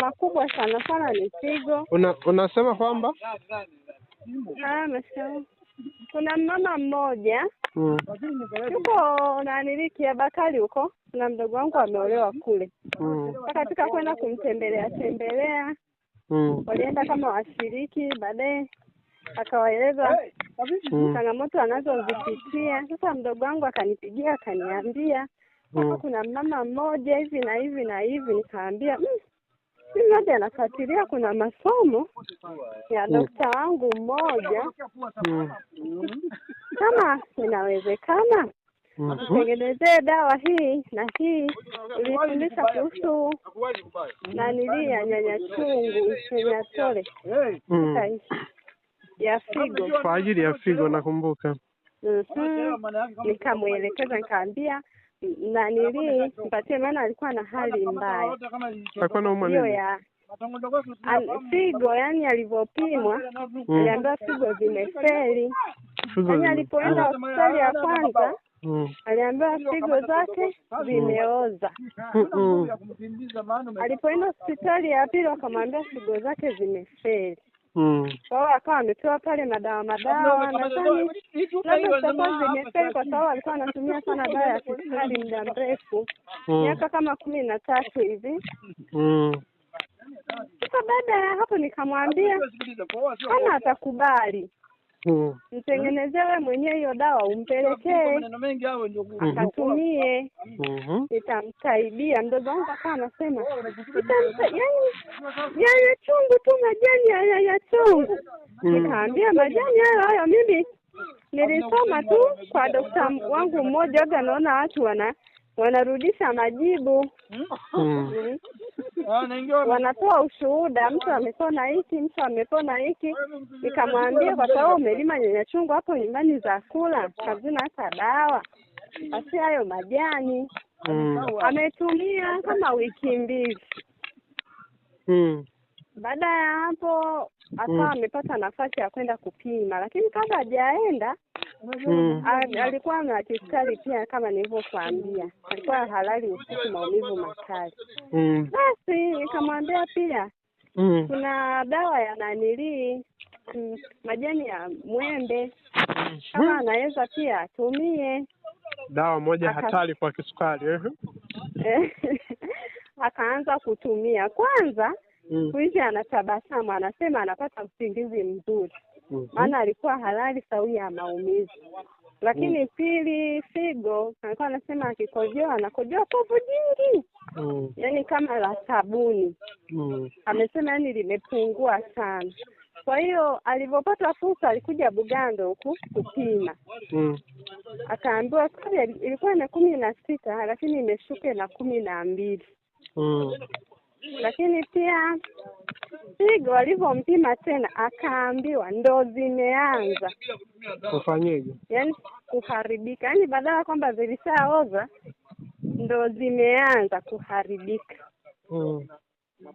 Makubwa sana sana ni figo. Unasema kwamba? Kuna mama mmoja yuko naniliki ya Bakari huko, na mdogo wangu ameolewa kule. Katika kwenda kumtembelea tembelea, walienda kama washiriki, baadaye akawaeleza changamoto anazozipitia. Sasa mdogo wangu akanipigia akaniambia kuna mama mmoja hivi na hivi na hivi. Nikaambia mimi mmoja anafuatilia, kuna masomo ya dokta wangu mmoja, kama inawezekana mtengenezee dawa hii na hii. Ulifundisha kuhusu nanili ya nyanya chungu, nyanya tole ya figo, kwa ajili ya figo nakumbuka. Nikamuelekeza nikaambia nanili mpatie, maana alikuwa na hali mbaya. Alikuwa anaumwa nini? Ya figo, yani alivyopimwa aliambiwa figo zimefeli. Yani alipoenda hospitali ya kwanza aliambiwa figo zake zimeoza. Alipoenda hospitali ya pili wakamwambia figo zake zimefeli. Kwa hiyo akawa amepewa pale madawa, nadhani labda zitakuwa zimefeli kwa sababu alikuwa anatumia sana dawa ya kisukari muda mrefu, miaka kama 13 hivi. Sasa baada ya hapo nikamwambia kama atakubali mtengenezee wewe mwenyewe hiyo dawa umpelekee akatumie, nitamsaidia. Mdogo wangu akawa anasema yani nyanya chungu tu, majani ya nyanya chungu. Nikaambia majani hayo hayo mimi nilisoma tu kwa dokta wangu mmoja, waga naona watu wanarudisha majibu, wanatoa ushuhuda, mtu amepona hiki, mtu amepona hiki. Nikamwambia kwa sababu umelima nyanya chungu hapo nyumbani za kula, hazina hata dawa, basi hayo majani. Ametumia kama wiki 2. Baada ya hapo akawa amepata nafasi ya kwenda kupima, lakini kabla hajaenda alikuwa na kisukari pia kama nilivyokuambia, alikuwa halali usiku, maumivu makali. Basi nikamwambia pia kuna dawa ya nanili majani ya mwembe, kama anaweza pia atumie. Dawa moja hatari kwa kisukari. Akaanza kutumia kwanza. Hivi anatabasamu, anasema anapata usingizi mzuri, maana alikuwa halali sawia ya maumivu. Lakini pili, figo alikuwa anasema akikojoa anakojoa povu jingi, yani kama la sabuni. Amesema yani limepungua sana. Kwa hiyo alipopata fursa alikuja Bugando huku kupima. Akaambiwa sukari ilikuwa na 16 lakini imeshuka na 12. Lakini pia figo alivyompima tena akaambiwa ndo zimeanza kufanyeje, yani kuharibika, yani badala kwamba zilishaoza ndo zimeanza kuharibika.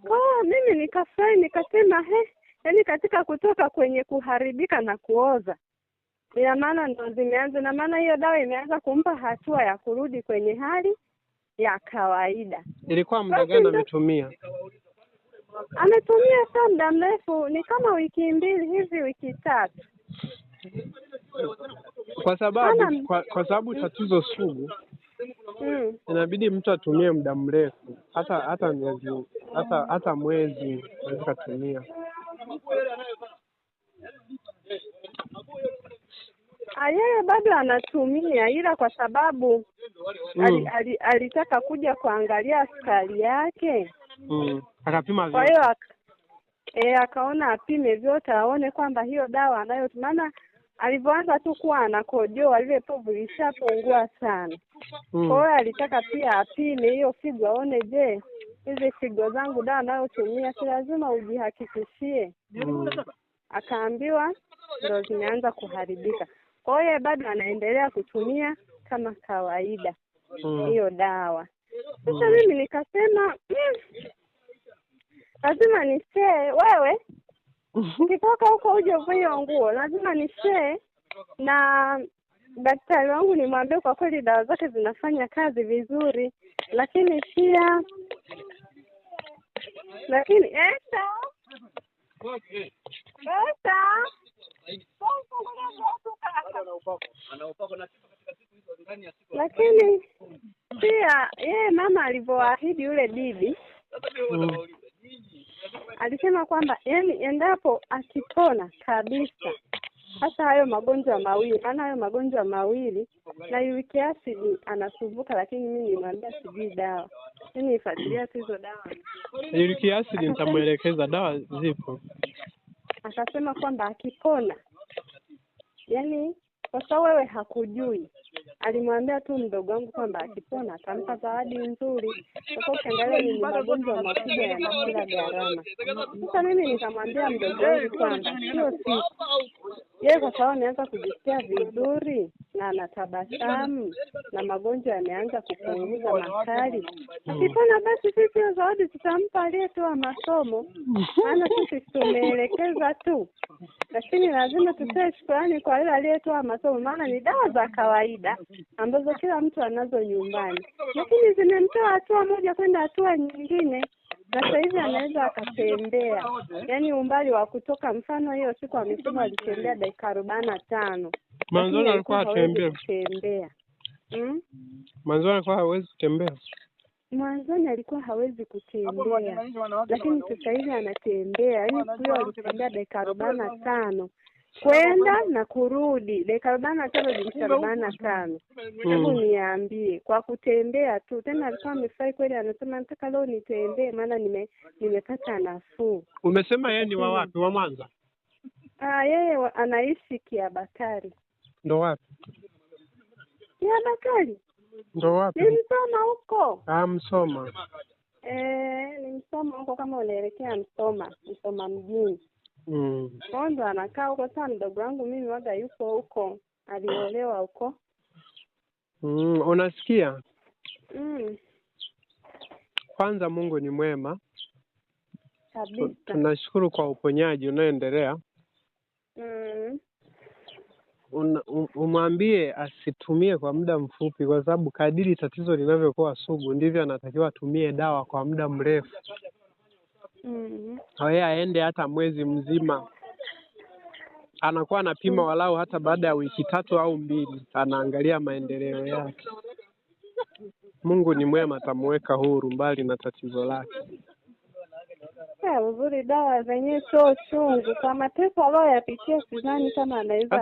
Kwa mimi nikafurahi nikasema yani katika kutoka kwenye kuharibika na kuoza, ina maana ndo zimeanza, na maana hiyo dawa imeanza kumpa hatua ya kurudi kwenye hali ya kawaida. Ilikuwa muda gani ametumia? Ametumia sana muda mrefu, ni kama wiki 2 hivi, wiki 3. Kwa sababu kwa sababu tatizo sugu inabidi mtu atumie muda mrefu, hata miezi, hata mwezi anaweza kutumia. Yeye bado anatumia, ila kwa sababu alitaka kuja kuangalia sukari yake. Akapima vyote. Kwa hiyo akaona apime vyote aone kwamba hiyo dawa anayo, maana alivyoanza tu kuwa anakojoa lile povu lishapungua sana. Kwa hiyo alitaka pia apime hiyo figo aone, je, hizi figo zangu dawa anayotumia si lazima ujihakikishie. Akaambiwa ndo zimeanza kuharibika. Kwa hiyo bado anaendelea kutumia kama kawaida hiyo dawa. Sasa mimi nikasema lazima nishare wewe, ukitoka huko uje uvae nguo, lazima nishare na daktari wangu nimwambie kwa kweli dawa zake zinafanya kazi vizuri, lakini pia Lakini Esta lakini pia yeye mama alivyoahidi yule bibi alisema kwamba yani endapo akipona kabisa hasa hayo magonjwa mawili, maana hayo magonjwa mawili na uric acid anasumbuka, lakini mimi nilimwambia sijui dawa. Mimi nifuatilia tu hizo dawa. Uric acid nitamuelekeza, dawa zipo. Akasema kwamba akipona, yani kwa sababu wewe hakujui, alimwambia tu mdogo wangu kwamba akipona atampa zawadi nzuri, kwa sababu ukiangalia ni magonjwa makubwa yanakula gharama. Sasa mimi nikamwambia mdogo wangu kwamba sio siku yeye, kwa sababu ameanza kujisikia vizuri na anatabasamu na magonjwa yameanza kupunguza makali, akipona basi sisi hiyo zawadi tutampa aliyetoa masomo, maana sisi tumeelekeza tu, lakini lazima tutoe shukrani kwa yule aliyetoa masomo, maana ni dawa za kawaida ambazo kila mtu anazo nyumbani, lakini zimemtoa hatua moja kwenda hatua nyingine. Na sasa hivi anaweza akatembea, yaani umbali wa kutoka, mfano hiyo siku amesema alitembea dakika 45. Mwanzoni alikuwa hatembea. Mwanzoni alikuwa hawezi kutembea. Mwanzoni alikuwa hawezi kutembea, lakini sasa hivi anatembea. Yaani siku alitembea dakika 45 kwenda na kurudi, dakika 45 jumlisha 45. Hebu niambie, kwa kutembea tu. Tena alikuwa amefurahi kweli, anasema nataka leo nitembee maana nimepata nafuu. Umesema yeye ni wa wapi? Wa Mwanza? Yeye anaishi Kiabakari. Ndo wapi? Kiabakari. Ndo wapi? Ni Msoma huko. Msoma. Ni Msoma huko, kama unaelekea Msoma, Msoma mjini. Ndo anakaa huko. Sasa mdogo wangu mimi waga yuko huko, aliolewa huko. Unasikia? Kwanza Mungu ni mwema. Kabisa. Tunashukuru kwa uponyaji unaoendelea. Umwambie asitumie kwa muda mfupi, kwa sababu kadiri tatizo linavyokuwa sugu ndivyo anatakiwa atumie dawa kwa muda mrefu. Yeye aende hata mwezi mzima, anakuwa anapima walau hata baada ya wiki 3 au 2, anaangalia maendeleo yake. Mungu ni mwema, atamuweka huru mbali na tatizo lake. Uzuri dawa zenyewe sio chungu. Kwa mateso aliyoyapitia sidhani kama anaweza.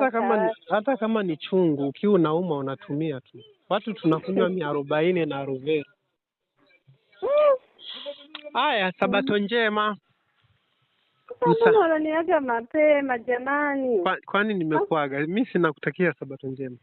Hata kama ni chungu, ukiwa unauma unatumia tu. Watu tunakunywa 140 na Rovera. Haya, sabato njema. Mbona unaniaga mapema jamani? Kwani nimekuaga? Mimi sina kutakia sabato njema.